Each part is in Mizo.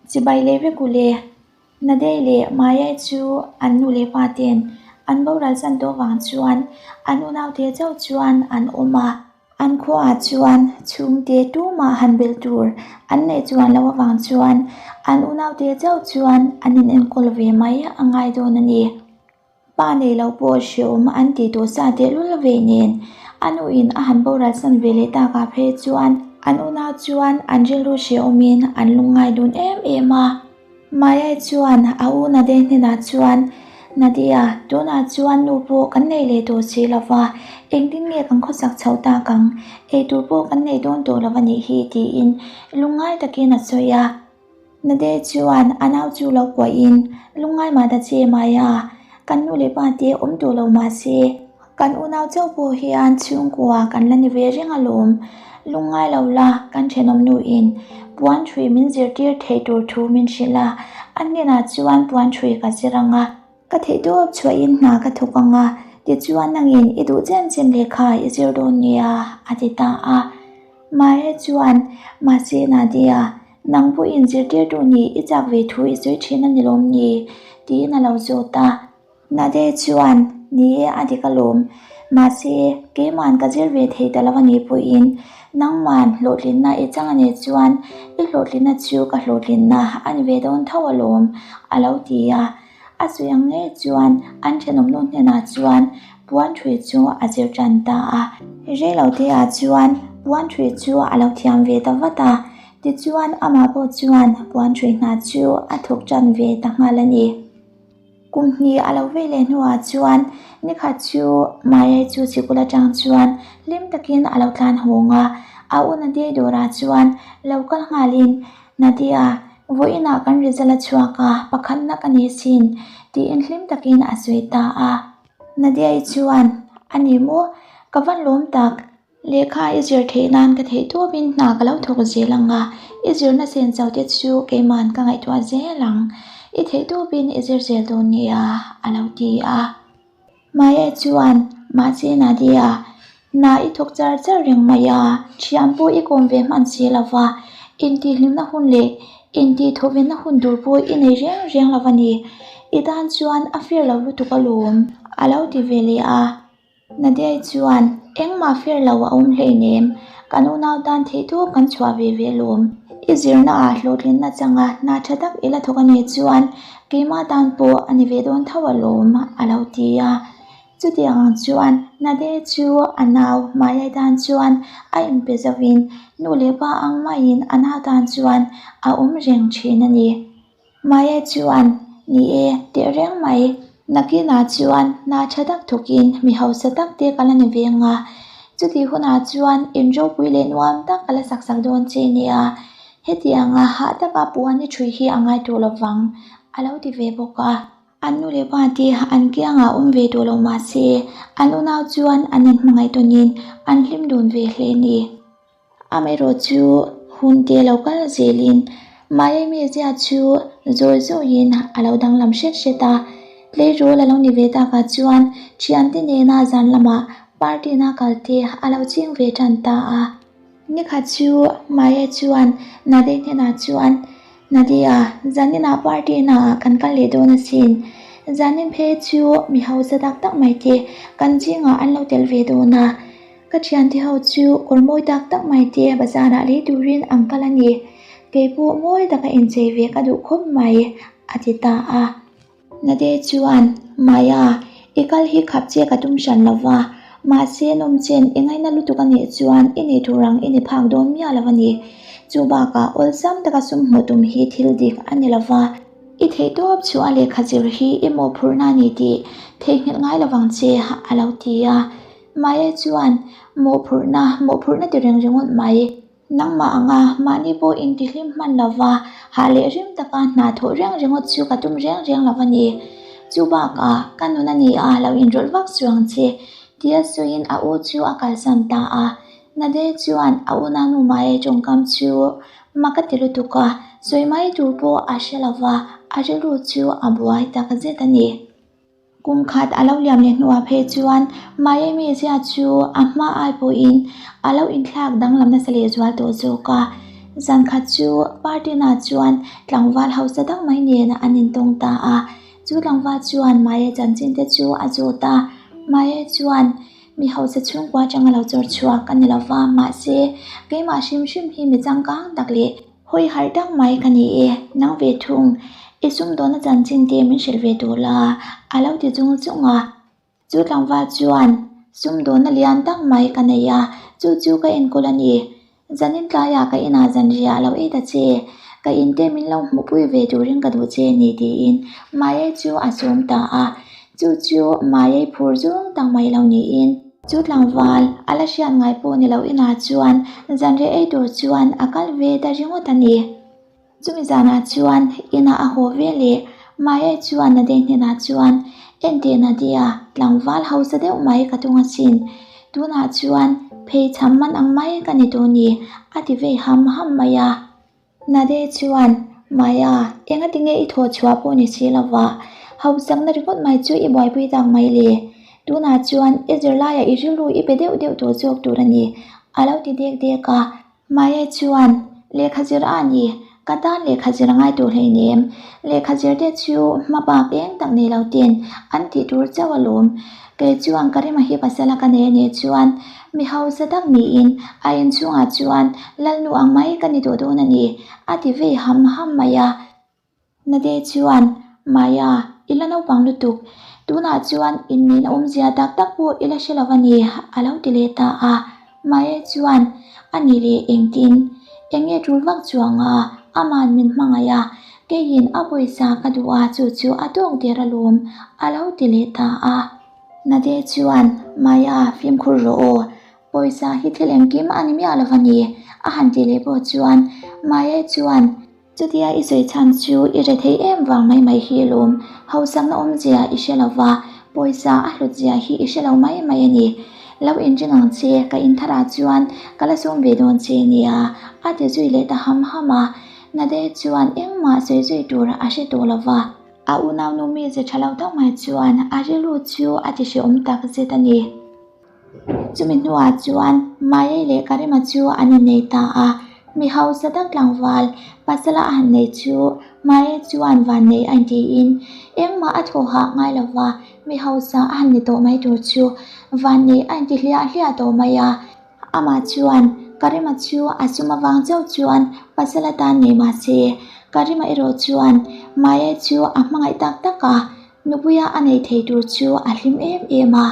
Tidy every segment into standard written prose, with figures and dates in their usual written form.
Chibai leh vek u le. Nadei leh Mayai chu an nu leh pa ten an boral chan tawh vang chuan an unaute chauh chuan an awm a. An khuaah chuan chhungte tumah han belh tur an neih chuan loh avang chuan an unaute chauh chuan an inenkawl ve mai a ngai dawn a ni. Pa nei lo pawh hreawm an ti tawh sa tehlul ve nen a nuin a han boral san ve leh takah phei chuan an unau chuan an rilru hreawmin an lungngai dun em em a. Mayai chuan a u Nade hnenah chuan, Nadia, tunah chuan nu pawh kan nei leh tawh si lo va, engtin nge kan khawsak chhoh tak ang? Eitur pawh kan nei dawn tawh lo a nih hi tiin lungngai takin a sawi a. Nade chuan a nau chu lo kuahin, Lungngai mah ta che Maya, kan nu leh pa te awm tawh lo mah se, kan unau chauh pawh hian chhungkua kan la ni ve reng alawm. Lungngai lo la, kan thenawm nuin puan ṭhui min zirtir theih tur thu min hrilh a, a hnenah chuan puan ṭhui ka zir ang a. Ka theihtawp chhuahin hna ka thawk ang a, tichuan nangin i duh chen chen lehkha i zir dawn nia, a ti ta a. Maya chuan, Mahse Nadia, nang pawhin zirtirtu nih i chak ve thu i sawi thin a ni lawm ni? tiin a lo zawt a. Nadia chuan, Ni e, a dik alawm. Mahse, keima'n ka zir ve thei ta lo a nih pawhin nangma'n hlawhtlinna i chang a nih chuan i hlawhtlinna chu ka hlawhtlinna a ni ve dawn tho alawm, a lo ti a. A sawi ang ngei chuan an thenawm nu hnenah chuan puan thui chu a zir tan ta a. Rei lo te ah chuan puan thui chu a lo thiam ve ta vat a, tichuan amah pawh chuan puan thui hna chu a thawk tan ve ta nghal a ni. Kum hnih a lo vei leh hnuah chuan nikhat chu Mayai chu sikul atang chuan hlim takin a lo tlan hawng a, a u Nadia dawrah chuan lo kal nghalin Nadia, vawiinah kan result a chhuak a, pakhatna ka ni sin, tiin hlim takin a sawi ta a. Nadia-i chuan, A ni maw? Ka van lawm tak. Lehkha i zir theih nan ka theih tawpin hna ka lo thawk zel ang a, i zirna sen chau te chu keiman ka ngaihtuah zel ang. I theih tawpin i zir zel dawn nia, a lo ti a. Maya chuan, Mahse Nadia, hna i thawk char char reng mai a, thian pawh i kawm ve hman si lo va, intihhlimna hun leh intihthawhvenna hun tur pawh i nei reng reng lo a ni. I tan chuan a fair lo lutuk alawm, a lo ti ve leh a. Nadia chuan, Engmah fair lo a awm hleinem, kan unau tan theihtawp kan chhuah ve ve alawm. I zirna ah hlawhtlinna changa hna tha tak i la thawk a nih chuan keimah tan pawh a ni ve dawn tho alawm, a lo ti a. Chutiang ang chuan Nadia chu a nau Maya tan chuan a inpe zovin nu leh pa ang maiin a nau tan chuan a awm reng thin a ni. Maya chuan, Ni e, teh reng mai. Nakinah chuan hna tha tak thawkin mi hausa tak te ka la ni ve ang a. Chutih hunah chuan in ropui leh nuam tak ka la sak sak dawn che nia. Hetianga hah taka puan i ṭhui hi a ngai tawh lo vang, a lo ti ve bawk a. An nu leh pa te an kiangah awm ve tawh lo mah se, an unau chuan an inhmangaih tawnin an hlim dun ve hle a ni. Amaherawh chu hun te lo kal zelin Miami zia chu zawi zawiin a lo danglam hret hret a, tleirawl a lo ni ve takah chuan thiante nena zan lamah party na kal te a lo ching ve tan ta a. Nikhat chu Maya chuan Nadia hnenah chuan, Nadia, zaninah party naah kan kal leh dawn asin. Zanin phei chu mi hausa tak tak mai te kan zingah an lo tel ve dawn a. Ka thiante ho chu kawr mawi tak tak mai te bazar ah lei turin an kal a ni. Kei pawh mawi taka inchei ve ka duh khawp mai, a ti ta a. Nade chuan, Maya, i kal hi khap che ka tum hran lo va, mahse nawmchen i ngaina lutuk a nih chuan i nei tur ang i ni phak dawn miah lo a ni. Chu bakah awlsam taka sum hmuh tum hi thil dik a ni lo va. I theihtawp chu a lehkha zir hi i mawhphurhna a ni tih theihnghilh ngai lo vang che, a lo ti a. Maya chuan mawhphurhna, mawhphurhna ti reng ringawt mai. Nangmah anga mahni pawh intihlim hman lova hah leh rim taka hna thawh reng ringawt chu ka tum reng reng lo a ni. Chu bakah ka nun a ni a, lo inrawlh vak chuang che, tia sawiin a u chu a kalsan ta a. Nade chuan a unanu Maya tawngkam chu mak a ti lutuk a, sawi mai tur pawh a hre lova, a rilru chu a buai takzet a ni. Kum khat a lo liam leh hnuah phei chuan Miami zia chu a hma ai pawhin a lo inthlak danglam nasa leh zual tawh zawk a. Zan khat chu party na chuan tlangval hausa deuh mai nen an intawng ta a, chu tlangval chuan Maya chanchin te chu a zawt a, Maya chuan mi hausa chhungkua atanga lo chawr chhuak a ni lova, mahse keimah hrim hrim hi mi changkang tak leh hawi harh tak mai ka ni e, nang ve thung i sumdawnna chanchin te min hrilh ve tur la a lo ti chung chung a. Chu tlangval chuan sumdawnna lian tak mai ka nei a, chu chu ka enkawl a ni. Zanin tlaiah ka inah zanriah lo ei ta che, ka inte min lo hmuhpui ve turin ka duh che a ni tiin Maiei chu a sawm ta a. Chu chu Maiei phur zawng tak mai lo niin. Chu tlangval a la hriat ngai pawh ni lo inah chuan zanriah ei tur chuan a kal ve ta ringawt a ni. Chumi zanah chuan inah a haw ve leh Maya chuan Nadei hnenah chuan, Enteh Nadia, tlangval hausa deuh mai ka tung asin. Tunah chuan pheichham man ang mai ka ni tawh ni, a ti vei ham ham mai a. Nadei chuan, Maya, engati nge i thawh chhuah pawh ni si lova, hausakna ringawt mai chu i buaipui tak mai le. Tunah chuan i zirlaiah i rilru i pe deuh deuh tawh zawk tur a ni, a lo ti dek dek a. Maya chuan, Lehkha zir a ni, ka tan lehkha zir a ngai tur hleinem. Lehkha zir te chu hma bak eng tak nei lo ten an tih tur chauh alawm. Kei chuan ka rema hi pasal a ka nei a nih chuan mi hausa tak niin a inchhungah chuan Lalnu ang mai ka ni tawh dawn a ni, a ti vei ham ham mai a. Nade chuan, Maya, i la naupang lutuk. Tunah chuan inneihna awmzia tak tak pawh i la hre lo a ni, a lo ti leh ta a. Maya chuan, A ni leh engtin? Eng nge tul vak chuang a, ama'n min hmangaih a, keiin a pawisa ka duh a, chu chu a tawk der alawm, a lo ti leh ta a. Nade chuan, Maya, fimkhur rawh aw. Pawisa hi thil engkim a ni miah lo a ni, a han ti leh pawh chuan Maya chuan, Chutia i sawi chhan chu i re thei em vang mai mai hi lawm, hausakna awmzia i hre lo va, pawisa a hlut zia hi i hre lo mai mai a ni. Lo inring ang che, ka intharah chuan ka la sawm ve dawn che nia, a ti zui leh ta ham ham a. Nade chuan engmah sawi zui tur a hre tawh lo va. A unaunu mize tha lo deuh mai chuan a rilru chu a ti hrehawm tak zet a ni. Chumi hnuah chuan Mayai leh Karima chu an innei ta a, mi hausa tak tlangval pasala a han nei chu Mayai chuan vannei a intiin engmah a thaw hah ngai lo va, mi hausa a han ni tawh mai tur chu vannei a inti hliah hliah tawh mai a. Amah chuan Karima chu a sum avang chauh chuan pasala tan nei mah se, Karima erawh chuan Mayai chu a hmangaih tak tak a, Nupuia a nei thei tur chu a hlim em em a.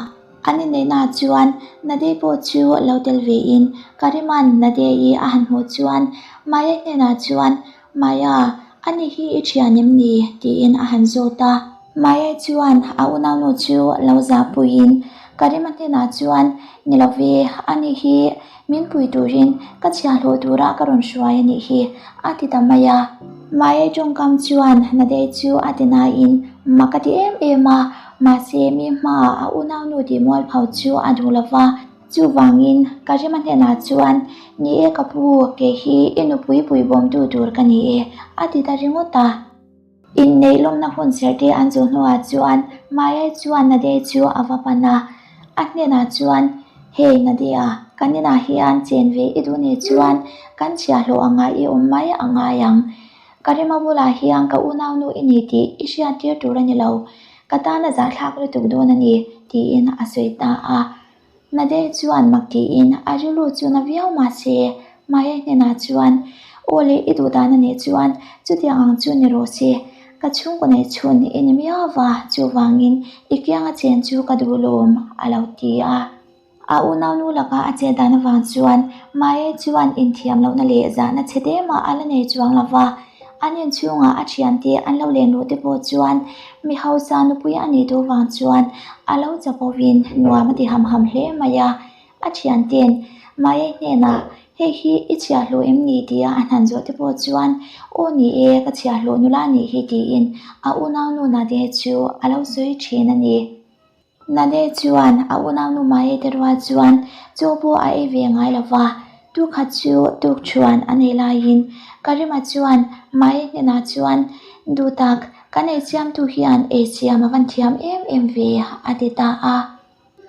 An inneihnaah chuan Nadei pawh chu lo tel vein Karima'n Nadei-i a han hmuh chuan Maya hnenah chuan, Maya, ani hi i thian em ni? tiin a han zawt a. Maya chuan a unaunu chu lo zahpuiin Karima hnenah chuan, Ni lo ve, ani hi min pui turin ka chhiahhlawh tura ka rawn hruai a nih hi, a ti ta mai a. Maya tawngkam chuan Nadei chu a ti nain mak a ti em em a, mahse mi hmaah a unaunu tih mualpho chu a duh lo va. Chuvangin Karima hnenah chuan, Ni e ka pu, kei hi i nupui puibawmtu tur ka ni e, a ti ta ringawt a. Inneih lawmna hun serhte an zawh hnuah chuan Maya chuan Nadei chu a va pan a, a hnenah chuan, Hey Nadia, kan inah hian chen ve i duh nih chuan kan chhiahhlawh anga i awm mai a ngai ang. Ka rema bulah hian ka unaunu i ni tih i hriattir tur a ni lo, ka tan a zahthlak lutuk dawn a ni, tiin a sawi ta a. Nadei chuan mak tiin a rilru chu na viau mah se, Maya hnenah chuan, Aw le, i duh dan a nih chuan chutiang ang chu ni rawh se, ka chhungkaw neih chhun i ni miau va, chuvangin i kianga chen chu ka duh lawm, a lo ti a. A unaunu laka a chet dan avang chuan Maya chuan inthiam lohna leh zahna chhe te mah a la nei chuang lo va. An inchhungah a thiante an lo len luh te pawh chuan mi hausa nupui a nih duh vang chuan a lo chapovin nuam a ti ham ham hle mai a. A thiante'n Maya hnenah, Hei hi i chhiahhlawh em ni? tia a hnan zawh te pawh chuan, Aw ni e, ka chhiahhlawh nula nih hi tiin a unaunu Nade chu a lo sawi thin a ni. Nade chuan a unaunu Maye te rual chuan chaw pawh a ei ve ngai lo va, tukhat chu tukṭhuan a nei laiin Karima chuan Maye hnenah chuan, Duhtak, kan eichiamtu hian eichiam a van thiam em em ve, a ti ta a.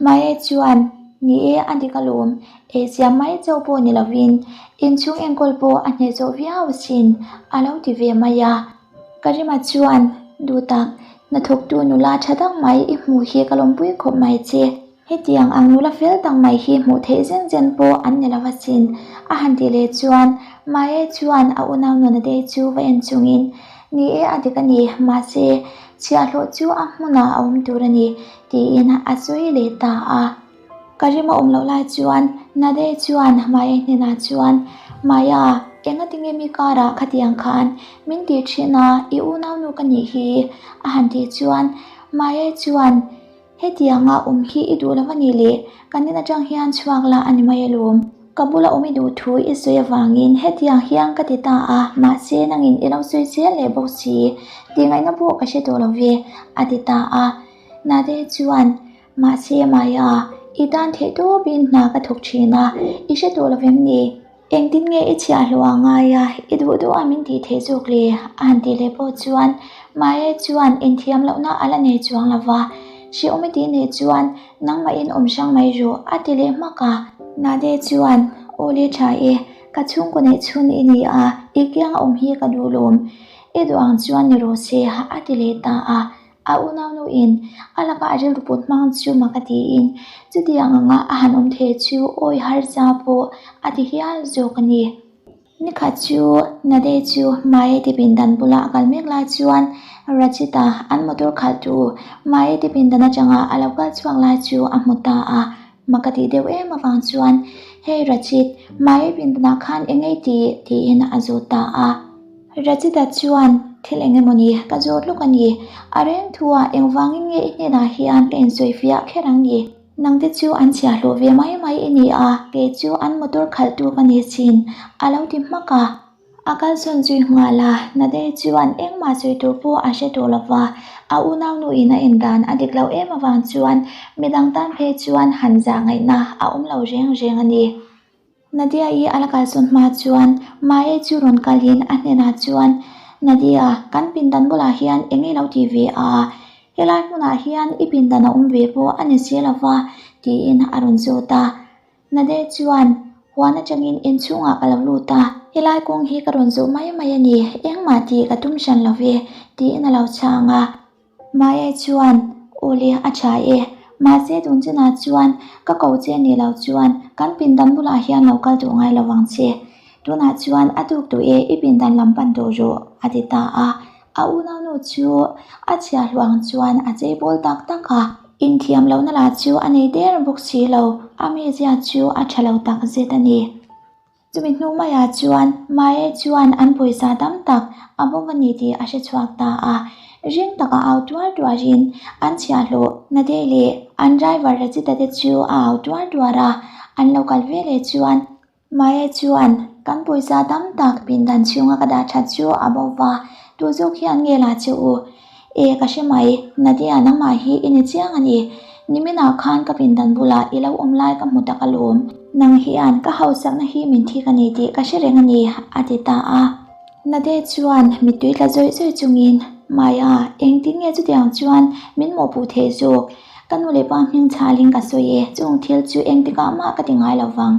Maye chuan. Ni e, a dik alawm, eichhiam mai chauh pawh ni lovin inchhung enkawl pawh a hnehsawh viau asin, a lo ti ve mai a. Karima chuan, Duhtak, hnathawktu nula tha tak mai i hmuh hi ka lawmpui khawp mai che. Hetiang ang nula fel tak mai hi hmuh theih zen zen pawh an ni lo asin, a han tih leh chuan Maya chuan a unau nunate chu va en chungin, Ni e, a dik a ni, mahse, chhiahhlawh chu a hmunah a awm tur a ni, tiin a sawi leh ta a. Ka rim a awm loh lai chuan Nade chuan Maya hnenah chuan, Maya, engatinge mi karah khatiang khan min tih thin a, i unaunu ka nih hi, a han tih chuan Maya chuan, Hetianga awm hi i duh lo a nih le, kan in atang hian chhuak la a ni mai alawm. Ka bula awm i duh thu i sawi avangin hetiang hian ka ti ta a, mahse nangin i lo sawi zel leh bawk si, tih ngaihna pawh ka hre tawh lo ve, a ti ta a. Nade chuan, Mahse Maya, i tan theih tawpin hna ka thawk thin a, i hre tawh lo vem ni? Engtin nge i chhiahhlawh a ngai a, i duh duh a min tih theih zawk le? a han tih leh pawh chuan Maya chuan inthiam lohna a la nei chuang lo va, Hrehawm i tih nih chuan nangmahin awm hrang mai rawh a ti leh hmak a. Nade chuan, Aw le tha e, ka chhungkaw neih chhun i ni a, i kianga awm hi ka duh lawm. I duh ang chuan ni rawh se a ti leh ta a. A unaunuin a laka a rilru put hmang chu mak a tiin chutiang anga a han awm thei chu awi harsa pawh a ti hial zawk a ni. Nikhat chu Nade chu Maye te pindan bula a kal mek lai chuan Rachita an motor khalhtu Maye te pindan atanga a lo kal chhuak lai chu a hmu ta a. Mak a tih deuh em avang chuan Hey Rachit, Maye pindanah khan eng ei tih? tiin a zawt ta a. Rachita chuan, Thil eng emawni ka zawt lawk a ni. A reng thuah engvangin nge i hnenah hian ka insawifiah kher ang ni? Nangte chu an chhiahhlawh ve mai mai i ni a, kei chu an motor khalhtu ka ni sin, a lo ti hmak a. A kalsawn zui nghal a, Nadei chuan engmah sawi tur pawh a hre tawh lo va, a unaunuin a indan a dik loh em avang chuan midang tan phei chuan han zah ngaihna a awm lo reng reng a ni. Nadia-i a la kalsawn hma chuan Maye chu rawn kalin a hnenah chuan, Nadia, kan pindan bulah hian eng i lo ti ve a? Helai hmunah hian i pindan a awm ve pawh a ni si lo va, tiin a rawn zawt a. Nadia chuan, Huan atangin inchhungah ka lo lut a, helai kawng hi ka rawn zawh mai mai a ni, engmah tih ka tum hran lo ve, tiin a lo chhang a. Maya chuan, Aw le, a tha e. Mahse tun chinah chuan ka ko che nih loh chuan kan pindan bulah hian lo kal duh ngai lo ang che. Tunah chuan a tuk duh e, i pindan lam pan tawh rawh, a ti ta a. A unaunu chu a chhiahhlawh ang chuan a chei bawl tak tak a. Inthiam lohna lah chu a nei der bawk si lo, a mizia chu a tha lo tak zet a ni. Chumi hnu maiah chuan Maye chuan an pawisa tam tak a bo a ni tih a hre chhuak ta a. Ring taka au tuar tuarin an chhiahhlawh Nadei leh an driver Rachita te chu a au tuar tuar a. An lo kal ve leh chuan Maye chuan kan pawisa tam tak pindan chhunga ka dah that chu a bo va, tu zawk hian nge la che u? E, ka hre mai, Nadia nangmah hi i ni chiang a ni. Niminah khan ka pindan bulah i lo awm lai ka hmu tak alawm. Nang hian ka hausakna hi min thik a ni tih ka hre reng a ni, a ti ta a. Nadia chuan mittui tla zawih zawih chungin, Maya, engtin nge chutiang chuan min mawhpuh theih zawk? Ka nu leh pa hming chhalin ka sawi e, chung thil chu engtikah mah ka ti ngai lo vang,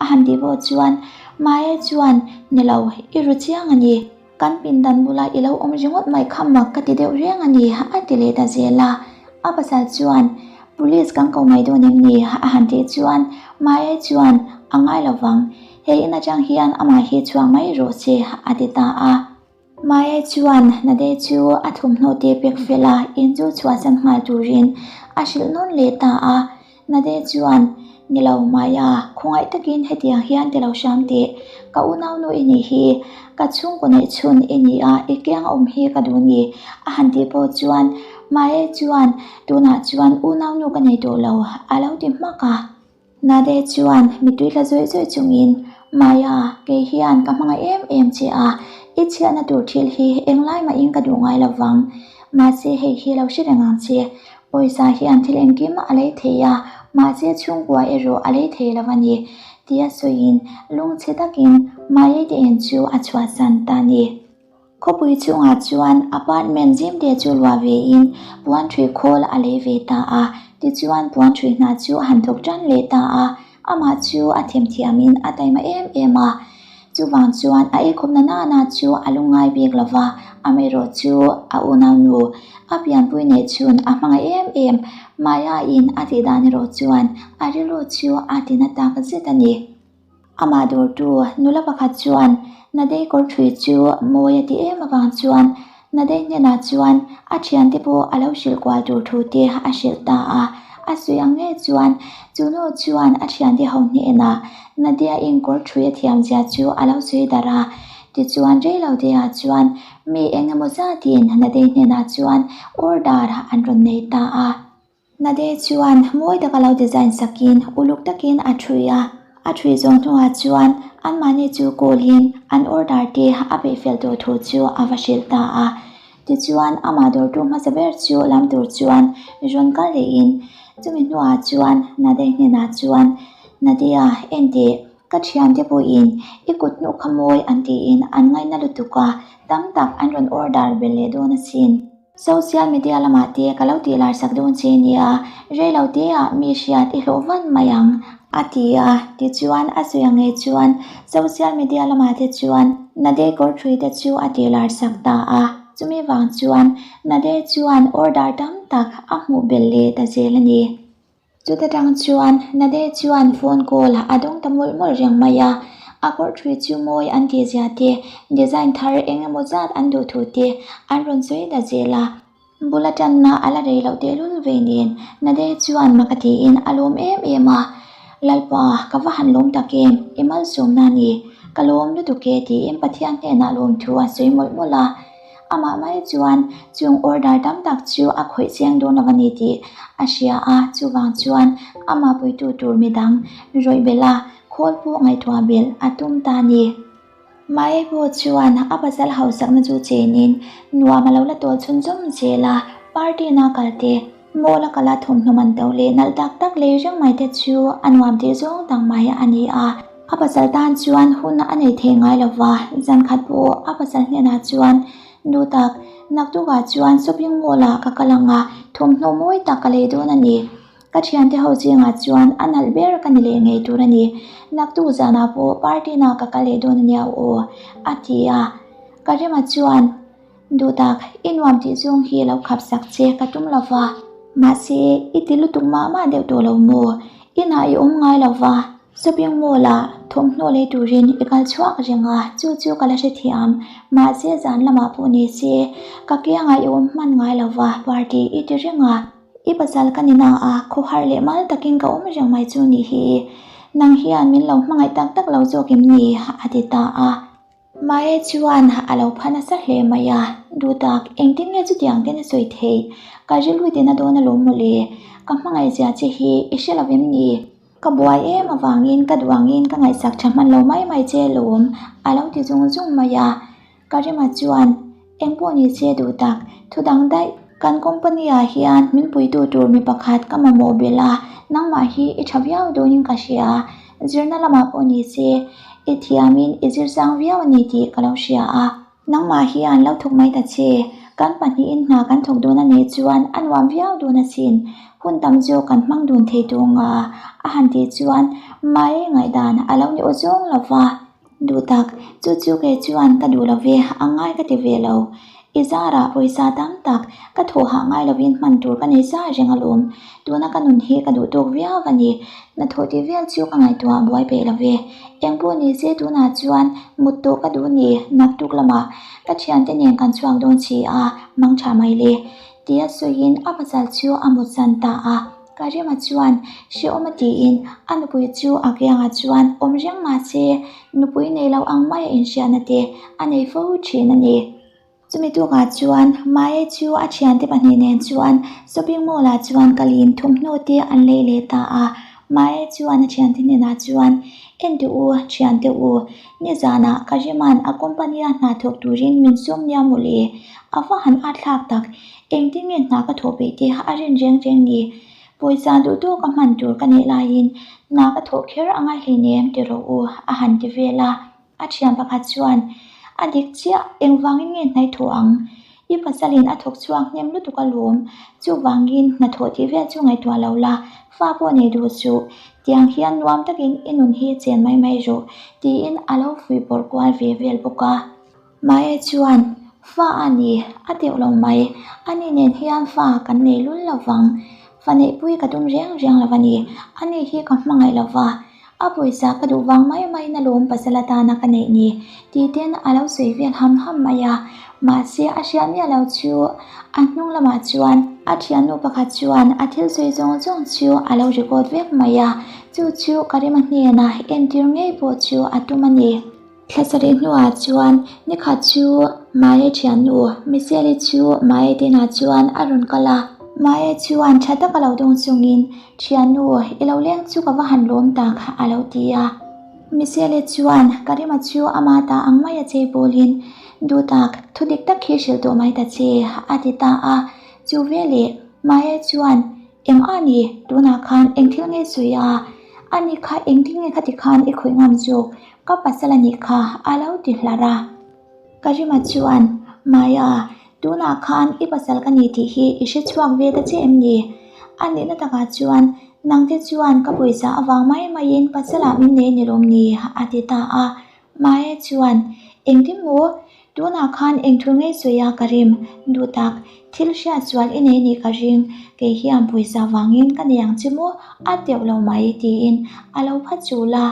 a han tih pawh chuan Maya chuan, Ni lo, i ru chiang a ni. Kan pindan bula i lo awm ringawt mai kha mak ka ti deuh reng a ni, a ti leh ta zel a. A pasal chuan, Police kan ko mai dawn em ni? a han tih chuan Maya chuan, A ngai lo vang, he in atang hian amah hi chhuak mai rawh se, a ti ta a. Maya chuan Nade chu a thawmhnaw te pek fel a, in chu chhuahsan nghal turin a hrilh nawn leh ta a. Nade chuan, Ni lo Maya, khawngaih takin hetiang hian ti lo hram teh. Ka unaunu i nih hi, ka chhungkaw neih chhun i ni a, i kiang awm hi ka duh ni, a han tih pawh chuan Maya chuan, Tunah chuan unaunu ka nei tawh lo, a lo ti hmak a. Nade chuan mittui tla zawih zawih chungin, Maya, kei hian ka hmangaih em em che a, i chhiatna tur thil hi englai mahin ka duh ngai lo vang. Mahse hei hi lo hre reng ang che, Pawisa hian thil engkim a lei thei a, mahse chhungkua erawh a lei thei lo a ni, tia sawiin lungchhe takin Maye te in chu a chhuahsan ta a ni. Khawpui chhungah chuan apartment zimte chu luah vein puan ṭhui khawl a lei ve ta a. Tichuan puan ṭhui hna chu a han thawk ṭan leh ta a, amah chu a themthiamin a taima em em a. Chuvang chuan a eikhawpna nana chu a lungngai bik lo va, amaherawh chu a unaunu a pianpui neih chhun a hmangaih em em. Maya-in a tih dan erawh chuan a rilru chu a tina tak zet a ni. Amah dawrtu nula pakhat chuan Nadei kawr ṭhui chu mawi a ti em avang chuan Nadei hnenah chuan a thiante pawh a lo hrilh kual tur thu te a hrilh ta a. A sawi ang ngei chuan chu nu chuan a thiante ho hnenah Nadia in kawr ṭhui a thiam zia chu a lo sawi darh a. Tichuan reiloteah chuan mi eng emaw zatin Nadei hnenah chuan order an rawn nei ta a. Nade chuan mawi taka lo design sakin uluk takin a ṭhui a, a ṭhui zawng hnuah chuan anmahni chu call-in an order te a peih fel tawh thu chu a va hrilh ta a. Tichuan amah dawrtu hmasa ber chu lam tur chuan rawn kal lehin chumi hnuah chuan Nade hnenah chuan, Nadia, enteh, ka thiante pawhin i kut hnuh kha mawi an tiin an ngaihna lutuk a, tam tak an rawn order belh leh dawn asin. Social media lamah te ka lo tih lar sak dawn che nia, reilo te ah mi hriat i hlawh van mai ang, a ti a. Tichuan a sawi ang ngei chuan social media lamah te chuan Nade kawr thui te chu a tih lar sak ta a. Chumi vang chuan Nade chuan order tam tak a hmuh belh leh ta zel a ni. Chuta tang chuan Nade chuan phone call a dawng ta mawlh mawlh reng mai a, a kawr thui chu mawi an tih zia te, design thar eng emaw zat an duh thu te an rawn sawi ta zel a. Bula tanna a la rei loh tehlul ve nen Nade chuan mak a tiin a lawm em em a, Lalpa, ka va han lawm tak em, i malsawmna a ni, ka lawm lutuk e tiin Pathian hnenah lawmthu a sawi mawlh mawlh a. Amah mai chuan chung order tam tak chu a khawih chiang dawn lo a ni tih a hria a, chuvang chuan amah puitu tur midang rawih belh a, khawl pawh ngaihtuah belh a tum ta a ni. Mae pawh chuan a pasal hausakna chu chenin nuam a lo la tawl chhunzawm zel a, party na kal te, mall a kal a thawmhnaw man to leh nalh tak tak lei reng mai te chu a nuam tih zawng tak mai a ni a. A pasal tan chuan hun a nei thei ngai lo va, zan khat pawh a pasal hnenah chuan, Nu tak, naktukah chuan shopping mall ah ka kal ang a, thawmhnaw mawi tak ka lei dawn a ni. Ka thiante ho zingah chuan a nalh ber ka ni leh ngei tur a ni. Naktuk zanah pawh party na ka kal leh dawn a nia aw, a ti a. Karima chuan, Duh tak, i nuam tih zawng hi lo khap sak che ka tum lo va. Mahse, i ti lutuk mah mah deuh tawh lo maw? Inah i awm ngai lo va. Shopping mall ah thawmhnaw lei turin i kal chhuak reng a, chu chu ka la hrethiam. Mahse zan lamah pawh ni se, ka kiangah i awm hman ngai lo va, party i ti reng a. I pasal ka ni na a, khawharh leh mal takin ka awm reng mai chu nih hi. Nang hian min lo hmangaih tak tak lo zawk em ni? a ti ta a. Mae chuan a lo pha nasa hle mai a, duh tak, engtin nge chutiang ten a sawi theih? Ka rilru ten a dawn alawm mawle, ka hmangaihzia che hi i hre lo em ni? Ka buai em avangin ka duangin ka ngaihsak tha hman lo mai mai che alawm, a lo ti zung zung mai a. Karima chuan, Engpawh ni che duh tak, thu dang daih, kan company ah hian min puitu tur mi pakhat ka mamawh belh a, nangmah hi i tha viau dawnin ka hria, zirna lamah pawh ni se, i thiamin i zir sang viau a ni tih ka lo hria a. Nangmah hian lo thawk mai ta che, kan pahnihin hna kan thawk dawn a nih chuan a nuam viau dawn asin, hun tam zawk kan hmang dun thei tawh nga a han tih chuan mai ngaihdan a lo ni aw zawng lo va. Duh tak, chu chu kei chuan ka duh lo ve, a ngai ka ti ve lo. I zarah pawisa tam tak ka thawh hah ngai lovin hman tur ka nei sa reng alawm. Tuna ka nun hi ka duh tawk viau a ni. Hnathawh tih vel chu ka ngaihtuah buai peih lo ve. Eng pawh ni se tunah chuan mut tawh ka duh ni, naktuk lamah ka thiante nen kan chhuak dawn si a, mang tha mai le. Tia sawiin a pasal chu a mutsan ta a. Karima chuan hrehawm a tiin a nupui chu a kiangah chuan awm reng mah se nupui nei lo ang maia inhriatna te a nei fo thin a ni. Chumi tukah chuan Mae chu a thiante pahnih nen chuan shopping mall ah chuan kalin thawmhnaw te an lei leh ta a. Mae chuan a thiante hnenah chuan, Enteh u, thiante u, nizanah Karima'n a company a hna thawk turin min sawm nia mawle, a va han at thlak tak, engtin nge hna ka thawh peih te a rin reng reng ni? Pawisa duh tawka hman tur ka neih laiin hna ka thawh kher a ngai hleinem ti rawh u, a han ti vel a. A thian pakhat chuan, A dik chiah, engvangin nge hnaih thawh ang? I pasalin a thawk chhuak hnem lutuk alawm, chuvangin hnathawh tih vel chu ngaihtuah lo la, fa pawh nei duh suh, tiang hian nuam takin i nun hi chen mai mai rawh, tiin a lo fuih pawrh kual ve vel bawk a. Maya chuan, Fa a ni, a teuh lo mai, ani nen hian fa kan nei lul lo vang, fa neihpui ka tum reng reng lo a ni, ani hi ka hmangaih lo va, A pawisa ka duh vang mai mai na lawm pasal atana ka neih ni tih ten a lo sawi vel ham ham mai a, mahse a hriat miah lo chu a hnung lamah chuan a thiannu pakhat chuan a thil sawi zawng zawng chu a lo record vek mai a, chu chu Karima hnenah entir ngei pawh chu a tum a ni. Thla sarih hnuah chuan nikhat chu Maya thiannu Michelle-i chu Maya tenah chuan a rawn kal a. Maya chuan tha taka lo dawng chungin, Thiannu, i lo leng chu ka va han lawm tak, a lo ti a. Michelle-i chuan Karima chu ama ta ang mai a chei bawlin, Duh tak, thu dik tak hi hrilh tawh mai ta che, a ti ta a. Chu veleh Maya chuan, Eng a ni, tunah khan eng thil nge sawi a? Ani kha engtin nge khati khan i khawih ngam zawk? Ka pasal a nih kha, a lo ti hlar a. Karima chuan, Maya, tunah khan i pasal ka ni tih hi i hre chhuak ve ta che em ni? A nihna takah chuan, nangte chuan ka pawisa avang mai maiin pasalah min nei ni lawm ni? a ti ta a. Maya chuan, Engtin maw? Tunah khan eng thu ngei sawi a ka rim? Duh tak, thil hriat sual i nei nih ka ring, kei hian pawisa vangin ka nei ang che maw? A teuh lo mai, tiin a lo pha chul a.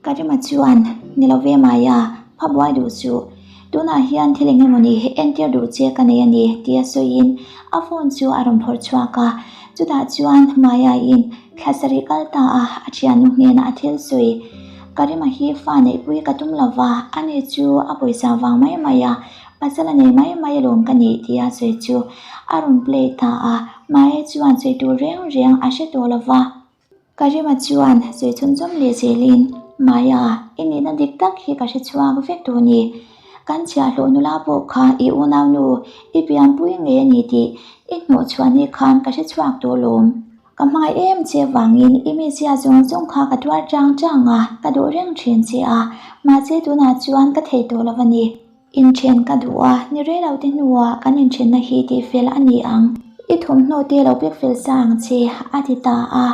Karima chuan, Ni lo ve Maya, pha buai duh suh. Tunah hian thil eng emawni entir duh che ka nei a ni, tia sawiin a phone chu a rawn phawrh chhuak a. Chutah chuan Maya-in thla sarih kal ta a, a thiannu hnenah a thil sawi. Karima hi fa neihpui ka tum lo va, ani chu a pawisa vang mai mai a, pasal a nei mai mai alawm ka nih tia sawi chu a rawn play ta a, Maya chuan sawi tur reng reng a hre tawh lo va. Karima chuan sawi chhunzawm leh zelin, Maya, i nihna dik tak hi ka hre chhuak vek tawh ni. Kan chhiahhlawh nula pawh kha i unaunu, i pianpui ngei a ni tih i hnawhchhuah ni khan ka hre chhuak tawh lawm. Ka hmangaih em che vangin i mizia zawng zawng kha ka tuar chang chang a, ka duh reng thin che a, mahse tunah chuan ka thei tawh lo a ni. Inthen ka duh a, ni rei lo te hnuah kan inthenna hi tihfel a ni ang. I thawmhnaw te lo pek fel sa ang che, a ti ta a.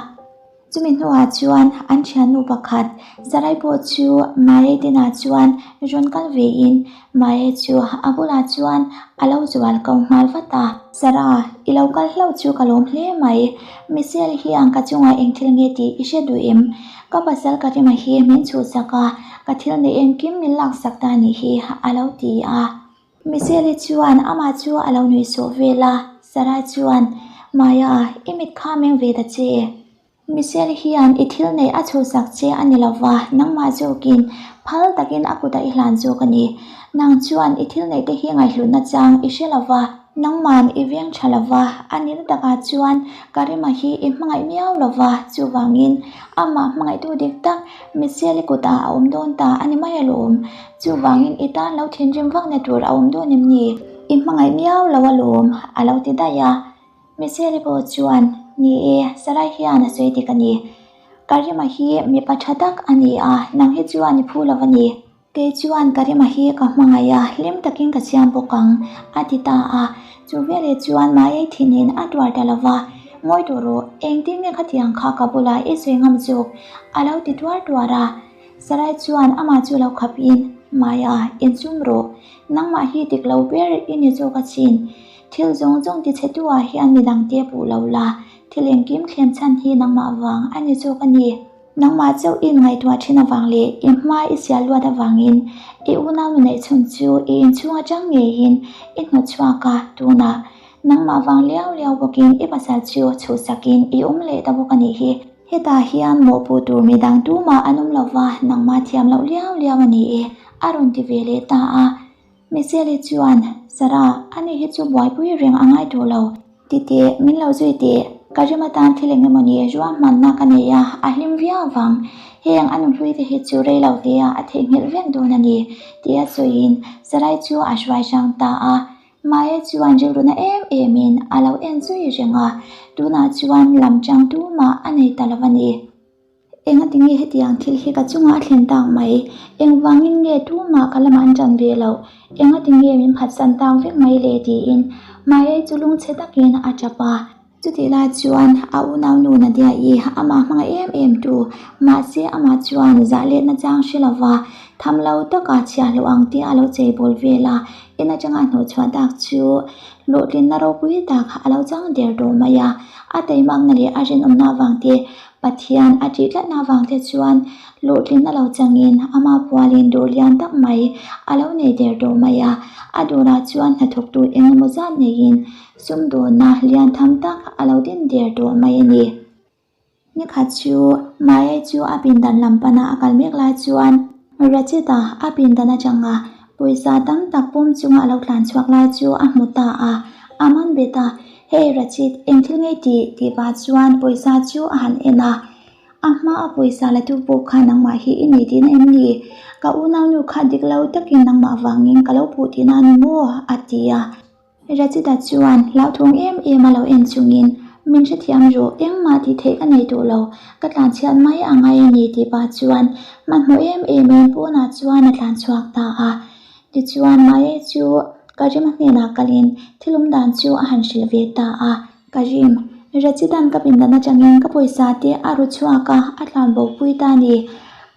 Chumi hnuah chuan an thiannu pakhat Sarai pawh chu Maye tinah chuan rawn kal vein Maye chu a bulah chuan a lo zual ko nghal vat a. Sarah, i lo kal hlauh chu ka lawm hle mai. Michelle hian ka chungah eng thil nge tih i hre duh em? Ka pasal Karima hi min chhuhsak a, ka thil neih engkim min laksak ta nih hi, a lo ti a. Michelle-i chuan amah chu a lo nuihsawh vel a, Sarah chuan, Maya, i mit kha meng ve ta che. Michelle hian i thil neih a chhuhsak che a ni lova, nangmah zawkin phal takin a kutah i hlan zawk a ni. Nang chuan i thil neih te hi ngaihhlutna chang i hre lova, nangman i veng tha lova, a nihna takah chuan Karima hi i hmangaih miau lova, chuvangin amah hmangaihtu dik tak Michelle-i kutah a awm dawn ta a ni mai alawm. Chuvangin i tan lo thinrim vakna tur a awm dawn em ni? I hmangaih miau lo alawm, a lo ti daih a. Michelle-i pawh chuan, Ni e, Sarai hian a sawi dik a ni. Karima hi mipa tha tak a ni a, nang hi chuan i phu lo a ni. Kei chuan Karima hi ka hmangaih a, hlim takin ka siam bawk ang, a ti ta a. Chu veleh chuan Maiei thinin a tuar ta lo va, Ngawi tawh rawh, engtin nge khatiang kha ka bulah i sawi ngam zawk? a lo ti tuar tuar a. Sarai chuan amah chu lo khapin, Maya, insum rawh. Nangmah hi dik lo ber i ni zawk achin. Thil zawng zawng ti chhe tu ah hian midang te puh lo la, thil engkim thlem chhan hi nangmah vang a ni zawk a ni. Nangmah chauh in ngaihtuah thin avang leh i hma i sial luat avangin i unau nu neih chhun chu i inchhung atang ngeiin i hnawt chhuak a, tunah nangmah vang liau liau bawkin i pasal chu chhuhsakin i awm leh ta bawk a nih hi. Hetah hian mawhpuh tur midang tumah an awm lova, nangmah thiam loh liau liau a ni e, a rawn ti ve leh ta a. Michelle-i chuan, Sarah, ani hi chu buaipui reng a ngai tawh lo. Ti teh, min lo zui teh. Ka rim atan thil eng emaw ni ruahmanna ka nei a, a hlim viau vang. Heng a nuhlui te hi chu rei lo hle a, a theihnghilh vek dawn a ni, tia sawiin Sarai chu a hruai hrang ta a. Maya chuan rilruna em emin a lo en zui reng a, tunah chuan lam chang tumah a nei ta lo a ni. Engatinge hetiang thil hi ka chungah a thlen tak mai? Engvangin nge tumah ka lamah an ṭan ve loh? Engatinge min phatsan tak vek mai le? tiin Maya-i chu lungchhe takin a ṭap a. Chutih lai chuan a unaunu Nadia-i amah hmangaih em em tu, mahse amah chuan zah letna chang hre lova tham lo taka chhiahhlawh ang tia a lo cheibawl vel a, in atanga hnawhchhuah tak chu hlawhtlinna ropui tak a lo chang der tawh mai a. A teimakna leh a rinawmna avang te Pathian a tih tlatna avang te chuan hlawhtlinna lo changin ama pualin dawr lian tak mai a lo nei der tawh mai a, a dawrah chuan hnathawktu eng emaw zat neiin sumdawnna lian tham tak a lo din der tawh mai a ni. Nikhat chu Maya chu a pindan lam pana a kal mek lai chuan Rachita a pindan atanga pawisa tam tak pawm chunga a lo tlan chhuak lai chu a hmu ta a, a man bet a, Hey Rachit, eng thil ngei tih? tih pah chuan pawisa chu a han en a, A hma a pawisa la tu pawh kha nangmah hi i nei tihna em ni? Ka unaunu kha dik lo takin nangmah vangin ka lo puh tihna a ni maw? a ti a. Rachita chuan hlauthawng em em a lo en chungin, Min hrethiam rawh, engmah tih theih ka nei tawh lo, ka tlanchhiat mai a ngai a ni tih pah chuan hmanhmawh em emin pawnah chuan a tlanchhuak ta a. Tichuan Maya chu Karima hnenah kalin thil awm dan chu a han hrilh ve ta a. Karim, Rachitan ka pindan atangin ka pawisa te a ru chhuak a, a tlan bo pui ta a ni.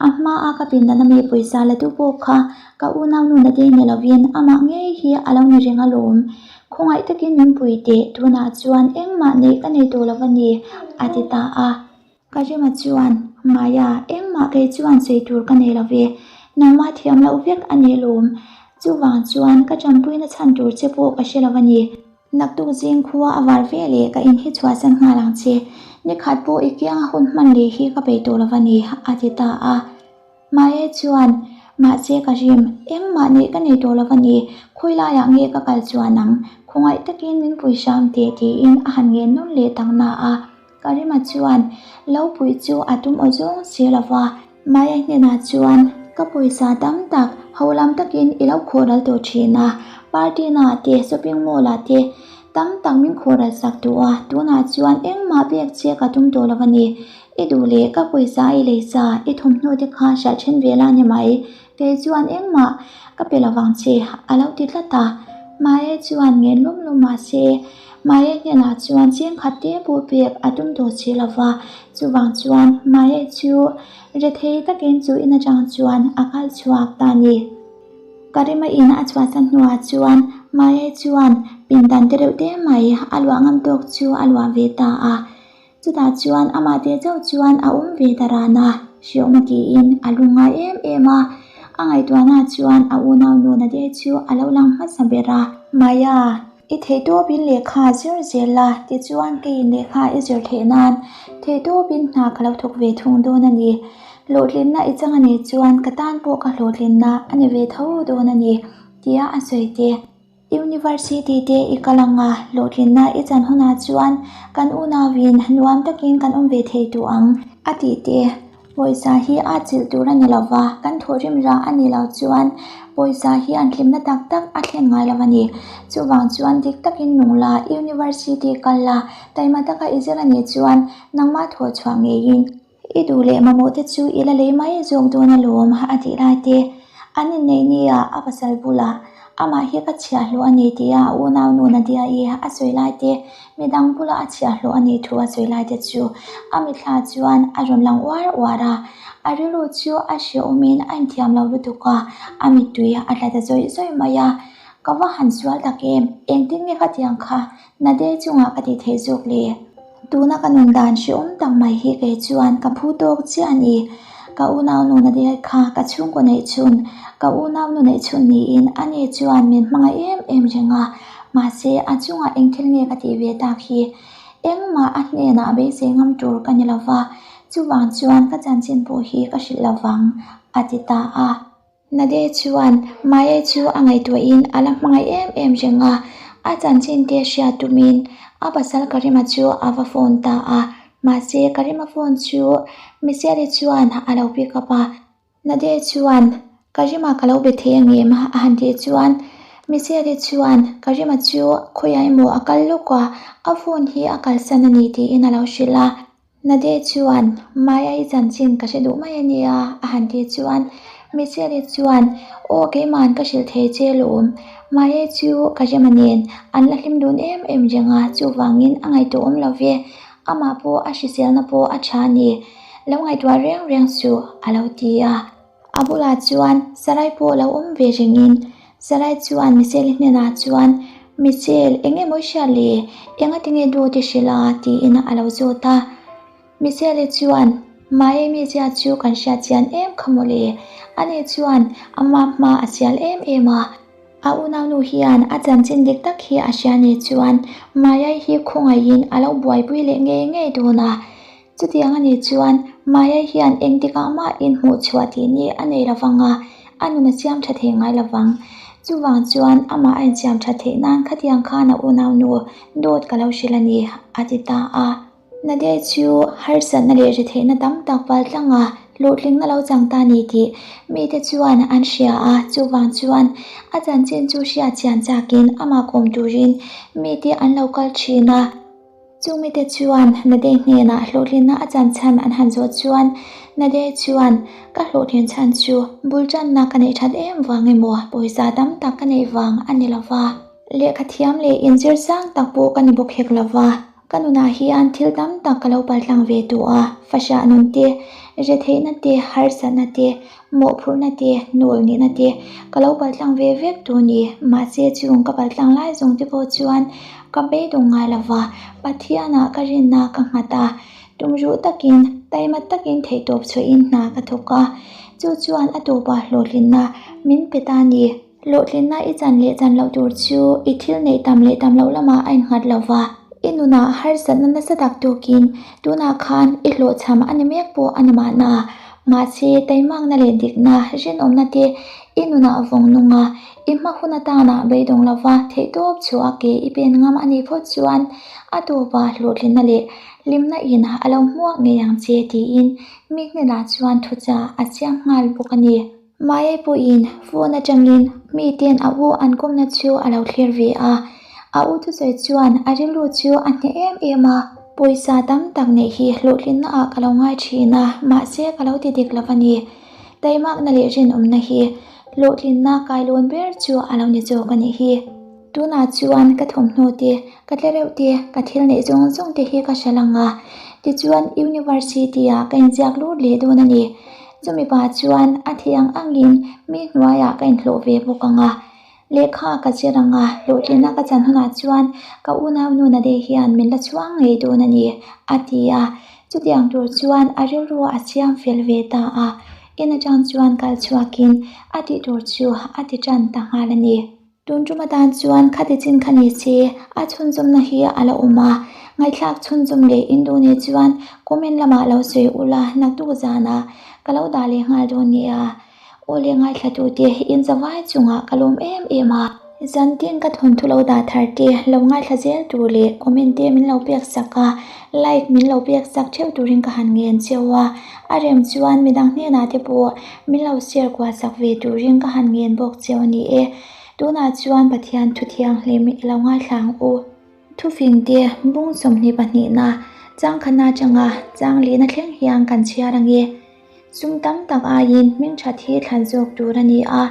A hma a ka pindan ami pawisa la tu pawh kha ka unaunu na te ni lovin amah ngei hi a lo ni reng alawm. Khawngaih takin min pui teh, tunah chuan engmah neih ka nei tawh lo a ni, a ti ta a. Karima chuan, Maya, engmah kei chuan sawi tur ka nei lo ve, nangmah thiam loh vek a ni alawm. Chuvang chuan ka tanpuina chhan tur che pawh ka hre lo a ni. Naktuk zing khua a var ve leh ka in hi chhuahsan nghal ang che. Nikhat pawh i kianga hun hman leh hi ka peih tawh lo a ni, a ti ta a. Maya chuan, Mahse ka rim, engmah neih ka nei tawh lo a ni, khawi laiah nge ka kal chuan ang, khawngaih takin min pui hram teh tiin a han ngen nawn leh tak na a. Karima chuan lo puih chu a tum aw zawng si lo va, Maya hnenah chuan, Ka pawisa tam tak ho lam takin i lo khawhral tawh thin a, party naah te, shopping mall ah te tam tak min khawhral sak duh a, tunah chuan engmah pek che ka tum tawh lo a ni. I duh leh ka pawisa i lei sa, i thawmhnaw te kha hriat then ve la ni mai, kei chuan engmah ka pe lovang che, a lo ti tlat a. Maya chuan ngen lawm lawm mah se, Maya hnenah chuan cheng khat te pawh pek a tum tawh si lo va, chuvang chuan Maya chu rethei takin chu in atang chuan a kal chhuak ta a ni. Karima in a chhuahsan hnuah chuan Maya chuan pindan te reuh te mai a luah ngam tawk chu a luah ve ta a. Chutah chuan amah te chauh chuan a awm ve ta ran a, hriawm a tiin a lungngai em em a. A ngaihtuahna chuan a unau nuna te chu a lo lang hmasa ber a. Maya, i theihtawpin lehkha zir zel la, tichuan keiin lehkha i zir theih nan theihtawpin hna ka lo thawk ve thung dawn a ni. Hlawhtlinna i chang a nih chuan ka tan pawh ka hlawhtlinna a ni ve tho dawn a ni, tia a sawi te. University te i kal ang a, hlawhtlinna i chan hunah chuan kan unauin nuam takin kan awm ve thei duh ang, a tih te. Pawisa hi a chilh tur a ni lo va, kan thawhrim rah a nih loh chuan pawisa hi an hlimna tak tak a thlen ngai lo a ni. Chuvang chuan dik takin nung la, University kal la, taima taka i zir a nih chuan nangmah thawh chhuah ngeiin I duh leh mamawh te chu i la lei mai zawk dawn alawm a tih lai te an inneih nia a pasal bulah amah hi ka chhiahhlawh a ni tia a unau nu Nadia-i a sawi lai te midang bulah a chhiahhlawh a nih thu a sawi lai te chu a mitthla chuan a rawn lang uar uar a, a rilru chu a hrehawmin a inthiam lo lutuk a, a mittui a tla ta zawih zawih mai a, ka va han sual tak em, engtin nge khatiang kha Nadia-i chungah ka tih theih zawk le? Tuna ka nun dan hrehawm tak mai hi kei chuan ka phu tawk chiah a ni. Ka unaunu na dil kha ka chhungkaw neih chhun, ka unaunu neih chhun niin ani chuan min hmangaih em em reng a, mahse a chungah eng thil nge ka tih ve tak hi engmah a hnenah beisei ngam tur ka ni lova, chuvang chuan ka chanchin pawh hi ka hrilh lovang, a ti ta a. Nade chuan Maya chu a ngaihtuahin a la hmangaih em em reng a, a chanchin te hriat tumin a pasal Karima chu a va phone ta a, mahse Karima phone chu Michelle-i chuan a lo pick up a, Nade chuan Karima ka lo be thei angem a han tih chuan Michelle-i chuan Karima chu khawiah emaw a kal lawk a, a phone hi a kalsan a ni tiin a lo hrilh a. Nade chuan, Maya-i chanchin ka hre duh mai a nia, a han tih chuan Michelle-i chuan, Aw keima'n ka hrilh thei che lawm, Maya-i chu ka rema nen an la hlim dun em em reng a, chuvangin a ngaihtuah awm lo ve, amah pawh a hriselna pawh a tha a ni, lo ngaihtuah reng reng suh, a lo ti a. A bulah chuan Sarai pawh lo awm ve rengin Sarai chuan Michelle-i hnenah chuan, Michelle, eng emaw i hriat le? Engati nge dawt i hrilh a? tiin a lo zawt a. Michelle-i chuan, Mahei mizia chu kan hriat chian em kha mawle. Ani chuan ama hma a sial em em a. A unaunu hian a chanchin dik tak hi a hria ni chuan Mayai hi khawngaihin a lo buaipui leh ngei ngei dawn a. Chutiang a nih chuan Maya hian engtikah mah inhmuh chhuah tih ni a nei lo vang a, a nun a siam tha thei ngai lo vang. Chuvang chuan amah a insiam that theih nan khatiang khan a unaunu dawt ka lo hrilh a ni, a ti ta a. Nadia chu harsatna leh retheihna tam tak pal tlanga hlawhtlingna lo chang ta ni tih mite chuan an hria a, chuvang chuan a chanchin chu hriat chian chakin amah kawm turin mite an lo kal thin a. Chu mite chuan Nadei hnenah hlawhtlinna a chan chhan an han zawh chuan Nadei chuan, Ka hlawhtlin chhan chu bul tanna ka neih that em vang emaw pawisa tam tak ka neih vang a ni lova, lehkha thiam leh inzir sang tak pawh ka ni bawk hek lova, ka nunah hian thil tam tak ka lo paltlang ve tawh a, fahrah nun te, retheihna te, harsatna te, Mawhphurhna te, nawl nihna te ka lo paltlang ve vek tur ni. Mahse chung ka paltlang lai zawng te pawh chuan ka beidawng ngai lo va, Pathianah ka rinna ka nghat a, tumruh takin, taima takin theihtawp chhuahin hna ka thawk a, chu chuan a tawpah hlawhtlinna min pe ta ni. Hlawhtlinna i chan leh chan loh tur chu i thil neih tam leh tam loh lamah a innghat lo va, i nunah harsatna nasa tak tawkin tunah khan i hlawhchham a ni mek pawh a ni mahna. Mahse, taimakna leh dikna, rinawmna te i nunah vawng nung a, i hma hun atana beidawng lo va, theihtawp chhuah ke i pen ngam a nih phawt chuan a tawpah hlawhtlinna leh hlimna in a lo hmuak ngei ang che tiin mi hnenah chuan thuchah a siam nghal bawk a ni. Mahei pawhin phone atangin miten a u an kawmna chu a lo thlir ve a, a u thusawi chuan a rilru chu a hneh em em a, pawisa tam tak neih hi hlawhtlinna ah ka lo ngai thin a, mahse ka lo ti dik lo a ni. Taimakna leh rinawmna hi hlawhtlinna kailawn ber chu a lo ni zawk a nih hi. Tunah chuan ka thawmhnaw te, ka tlereuh te, ka thil neih zawng zawng te hi ka hre lang a, tichuan University ah ka inziak lut leh dawn a ni. Chumi pah chuan a thih ang angin mi hnuaiah ka inhlawh ve bawk ang a, lehkha ka zir ang a, hlawhtlinna ka chan hunah chuan ka unaunu Nade hian min la chhuang ngei dawn a ni, a ti a. Chutiang tur chuan a rilru a siam fel ve ta a, in atang chuan kal chhuakin a tih tur chu a ti tan ta nghal a ni. Tun tum atan chuan khati chin kha ni se, a chhunzawmna hi a la awm a, ngaihthlak chhunzawm leh in duh nih chuan comment lamah lo sawi ula naktuk zanah ka lo dah leh nghal dawn nia. Aw leh ngaithlatute in zavai chungah ka lawm em em a. Zantin ka thawnthu lo dah thar te lo ngaithla zel tur leh comment te min lo pek sak a, like min lo pek sak theuh turin ka han ngen cheu a, a rem chuan midang hnenah te pawh min lo share kual sak ve turin ka han ngen bawk cheu a ni e. Tunah chuan Pathian thu thianghlim i lo ngaithla ang u. Thufing te bung 22na changkhatna atanga changlihna thleng hian kan chhiar ang e. Sum tam tak aiin hming that hi thlan zawk tur a ni a,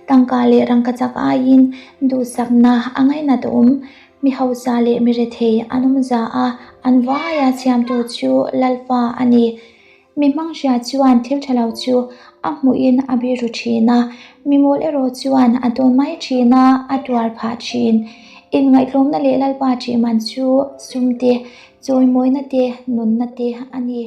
tangka leh rangkachak aiin duhsakna a ngainat awm. Mi hausa leh mi rethei an awm za a, an vaia siamtu chu Lalpa a ni. Mi hmanghria chuan thil tha lo chu a hmuhin a biru thin a, mi mawl erawh chuan a dawn mai thin a, a tuar phah thin. Inngaihtlawmna leh Lalpa ṭih man chu sum te, chawimawina te, nunna te a ni.